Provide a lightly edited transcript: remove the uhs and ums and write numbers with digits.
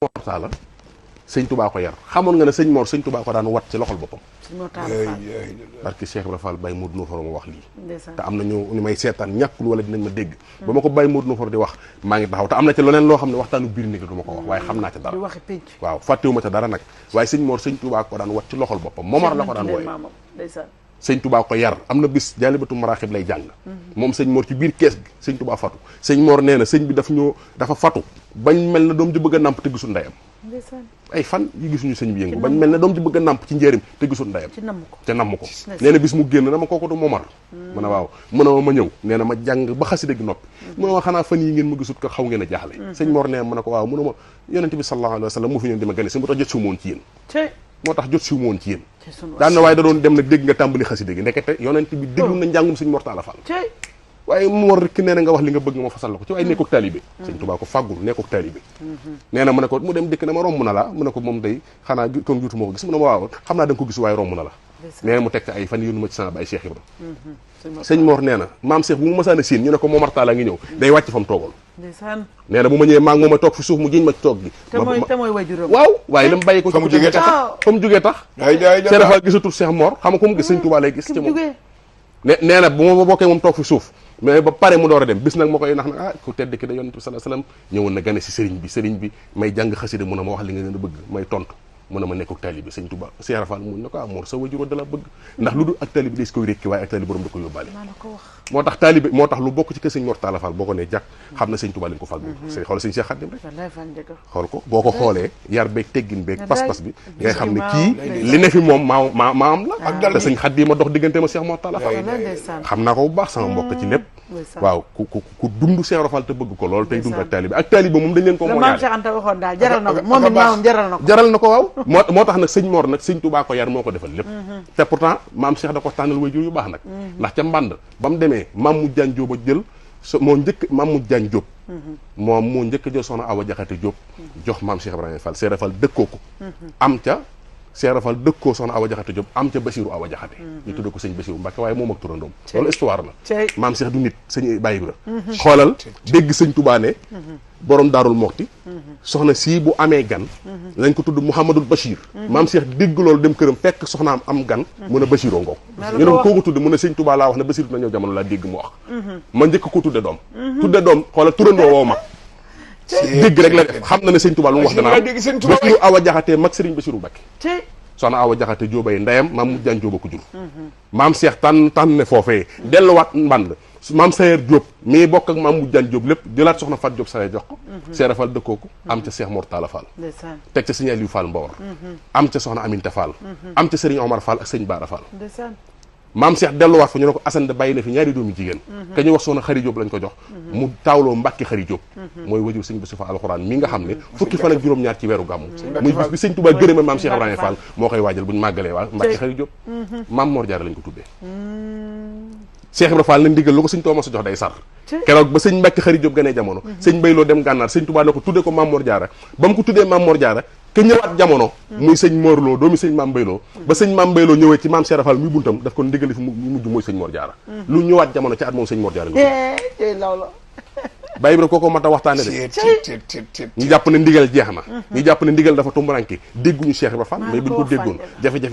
Mor Talla sëñ Touba ko yar xamoon nga ne sëñ Mor sëñ Touba ko daan wat ci loxol boppam. parce que Cheikh Ibra Fall Baye Modou Noufar ma wax lii. te am na ñu may seetaan ñàkkul wala dinañ ma dégg. ba ma ko Baye Modou Noufar di wax maa ngi taxaw te am na ci leneen loo xam ne waxtaanu biir néeg la du ma ko wax waaye xam naa ca dara. waaw fàttewuma ca dara nag waaye sëñ Mor sëñ Touba ko daan wat ci loxol boppam Momar la ko daan wooye sëñ Touba ko yar am na bis jaalibatu maraaxib lay jàng moom sëñ Mor ci biir kees gi sëñ Touba fatu sëñ Mor nee na sëñ bi dafa fatu bañ mel na doom ji bëgg a nàmp te gisul ndeyam ay fan yi gisuñu sëñ bi yëngu bañ mel na doom ji bëgg a nàmp ci njëriñ te gisul ndeyam te namm ko nee na bis mu génn na ma kooku du Momar mu ne waaw mu ne ma ñëw nee na ma jàng ba xasida gi noppi mu ne ma xanaa fan yi ngeen ma gisut ko xaw ngeen a jaaxle sëñ Mor nee mu ne ko waaw mu ne ma yonente bi sallallahu alayhi wa sallam moo fi ñëw di ma gane si moo tax jot si woon ci yéen moo tax jot si woon ci yéen daan na waaye da doon dem nag dégg nga tàmbali xasida gi ndekete yonente bi déglu na njàngum sëñ Mor Talla Fall waaye mu war rek nee na nga wax li nga bëgg ma fasal la ko ci waaye nekkook taalibe sëñ Tuubaa ko fàggul nekkook taalibe nee na mu ne ko mu dem dëkk na ma romb na la mu ne ko moom day xanaa kon juutu moo ko gis mu ne ma waaw xam naa da nga ko gis waaye romb na la nee na mu teg ay fan yónnu ma ci sama baay Cheikh Ibra sëñ Mor nee na maam Cheikh bu mu mësaan a siin ñu ne ko Momar Talla ngi ñëw day wàcc fa mu toogal nee na bu ma ñëwee maa ngi moom a toog fi suuf mu jiñ ma ci toog gi te mooy wajuram waaw waaye la mu bàyyi ko fa mu jógee tax Cheikh Fall gisatul Cheikh Mor xam nga ko mu gis sëñ Tuubaa lay gis ci moom nee na bu ma bokkee moom toog fi suuf mais ba pare mu door a dem bis nag ma koy nax nag ah ku tedd ki da yonent bi sallallahu alayhi wasallam ñëwoon na gane si sëriñ bi may jàng xasida mu ne ma wax li nga gën a bëgg may tontu mu ne ma nekk ak taalibe sëñ Touba Cheikh Rafal mu ne ko Mor sa wajuro da la bëgg ndax lu dul ak taalibe des koy rékki waaye ak taalibe borom da ko yóbbaale moo tax taalibe moo tax lu bokk ci kër sëñ Mor Talla Fall boo ko ne jàkk xam na sëñ Touba lañ ko fàggul say xool sëñ Cheikh Khadim rek xool ko boo ko xoolee yar beeg teggin beeg pas-pas bi ngay xam ne kii li ne fi moom maam la te sëñ Khadim ma dox diggante ma Cheikh Mor Talla Fall xam naa ko bu baax sama mbokk ci lépp waaw ku dund Cheikh Rafal te bëgg ko lool tey dund ak taalibe moom dañ leen ko moo jaral na ko waaw moo tax nag sëñ Mor nag sëñ Touba ko yar moo ko defal lépp te pourtant maam Cheikh da ko tànnal waajur yu baax nag ndax ca mbànd ba mu demee maam mu jaan Jóob a jël moo njëkk maam mu jaan Jóob moom moo njëkk a jël soxna Awa Jaxate Jóob jox maam Cheikh Ibrahima Fall Cheikh Rafal dëkkoo ko am ca Cheikh Rafal dëkkoo soxna Awa Jaxate Jóob am ca Basiru Awa Jaxate ñu tudde ko sëñ Basiru Mbàkke waaye moom ak turandoom loolu histoire la maam Cheikh du nit sëñ Baye Ibra xoolal dégg sëñ Touba ne borom Daarul Moxti soxna sii bu amee gan lañ ko tudd Mouhamadul Bachir maam Cheikh dégg loolu dem këram fekk soxnaam am gan mun a Bachiroo ngoog ñu ne ko koo ko tudde mun a sëñ Touba laa wax ne Bachir na ñëw jamono laa dégg mu wax ma njëkk ko tudde doom xoolal turandoo woo mag dégg rek la def xam na ne sëñ Touba lu mu wax dana Basiru Awa Jaxate mag Sëriñ Basiru Mbàkke soxna Awa Jaxate Jóobay ndeyam maam mu jaan Jóoba ko jur maam Cheikh tànn ne foofee delluwaat mband maam Sayer Diop mii bokk ak maam mu jaan Diop lépp jëlaat soxna Fat Diop Sayer jox ko Cheikh Rafal dëkkoo ko am ca Cheikh Mor Talla Fall teg ca sëñ Aliou Fall Mbawar am ca soxna Aminta Fall am ca sëriñ Omar Fall ak sëñ Baara Fall maam Cheikh delluwaat fa ñu ne ko Assane de bàyyi na fi ñaari doomi jigéen ka ñu wax soxna Xari Diop lañ ko jox mu taawloo Mbàkke Xari Diop mooy wajur sëñ Bassirou Fall alxuraan mi nga xam ne fukki fan ak juróom-ñaar ci weeru gàmmu muy bis bi sëñ Touba gërëma maam Cheikh Ibrahima Fall moo koy waajal buñu màggalee waa Mbàkke Xari Diop maam Mor Jaara lañ ko tuddee Cheikh Ibrahima Fall nag ndigal lu ko sëñ Touba sa jox day sar keroog ba sëñ Mbàkke Xari Diop ganee jamono sëñ Bayloo dem gànnaar sëñ Touba ne ko tuddee ko maam Mor Jaara ba mu ko tuddee maam Mor Jaara ke ñëwaat jamono muy sëñ Morloo doomi sëñ Maam Bayloo ba sëñ Maam Bayloo ñëwee ci maam Cheikh Rafal muy buntam daf ko ndigali fi mu mujj mooy sëñ Mor Jaara lu ñëwaat jamono ci at moom sëñ Mor Jaara bàyyi bi rek kooko mat a waxtaane de ñu jàpp ne ndigal jeex na ñu jàpp ne ndigal dafa tumburanke dégguñu Cheikh Ibra Fall mais buñ ko déggoon jafe-jafe